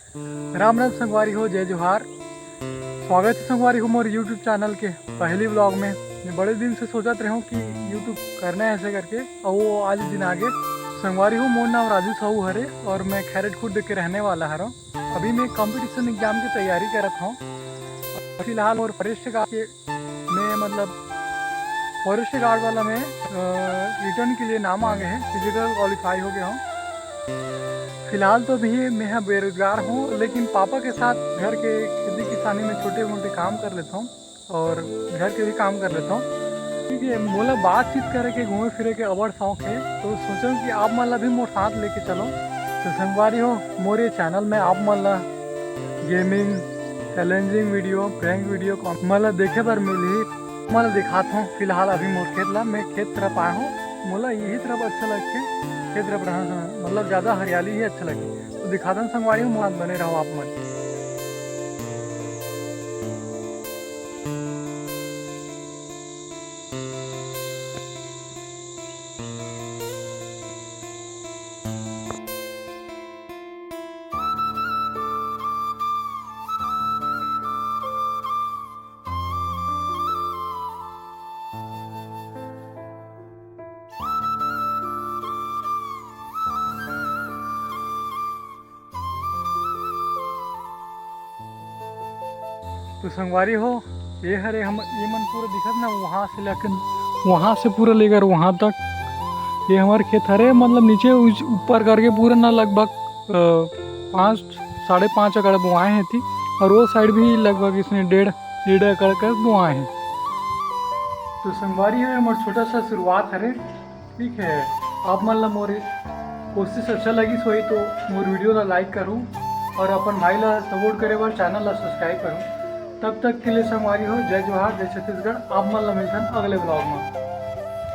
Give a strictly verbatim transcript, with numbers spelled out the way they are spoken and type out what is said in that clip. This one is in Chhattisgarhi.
राम राम संगवारी हो, जय जोहार। स्वागत है संगवारी हो मोर YouTube चैनल के पहली व्लॉग में। मैं बड़े दिन से सोचत रहूँ कि YouTube करना है ऐसे करके, और वो आज दिन आगे। संगवारी हो, मोर नाम राजू साहू हरे और मैं खैरट खुर्द के रहने वाला हरव। अभी मैं कंपटीशन एग्जाम की तैयारी करत हूँ। फिलहाल और फॉरेस्ट गार्ड के मैं मतलब फॉरेस्ट गार्ड वाला में रिटर्न के लिए नाम आ गए हैं, फिजिकल क्वालिफाई हो गया हूँ। फिलहाल तो अभी मैं यहाँ बेरोजगार हूँ, लेकिन पापा के साथ घर के खेती किसानी में छोटे मोटे काम कर लेता हूँ और घर के भी काम कर लेता हूँ। ठीक है, मोला बातचीत करे के, घूमे फिरे के अबड़ शौक है, तो सोचो कि आप मन ला भी मोर साथ लेके चलो। तो संगवारी हो, मोर ये चैनल में आप मन ला gaming, challenging video, prank video मन ला देखे बर मिलही। मन ला दिखात हूँ, फिलहाल अभी मोर खेत ला, मैं खेत तरफ आया हूँ, मोला यही तरफ अच्छा लगथे, खेत तरफ रहना, मतलब ज़्यादा हरियाली ही अच्छा लगथे। तो दिखात हूँ संगवारी हो, मोर साथ बने रहो आप मन। तो संगवारी हो, ये हरे हम, ये मन पूरा दिखत ना, वहाँ से लेकर, वहाँ से पूरा लेकर वहाँ तक, ये हमारे खेत हरे, मतलब नीचे उज-, ऊपर करके पूरा ना लगभग, अ, पाँच, साढ़े पाँच एकड़ बोआए हैं थी, और वो साइड भी लगभग इसने डेढ़, डेढ़ एकड़ कर बोआए हैं। तो संगवारी हो, हमारा छोटा सा शुरुआत हरे। ठीक है, आप मन ला मोर कोशिश अच्छा लगिस होही तो मोर वीडियो ला लाइक करू और अपन भाई ला सपोर्ट करे बर चैनल ला सब्सक्राइब करू। तब तक के लिए संगवारी हो, जय जोहार, जय छत्तीसगढ़। आप मन ला मिलथन अगले व्लॉग में।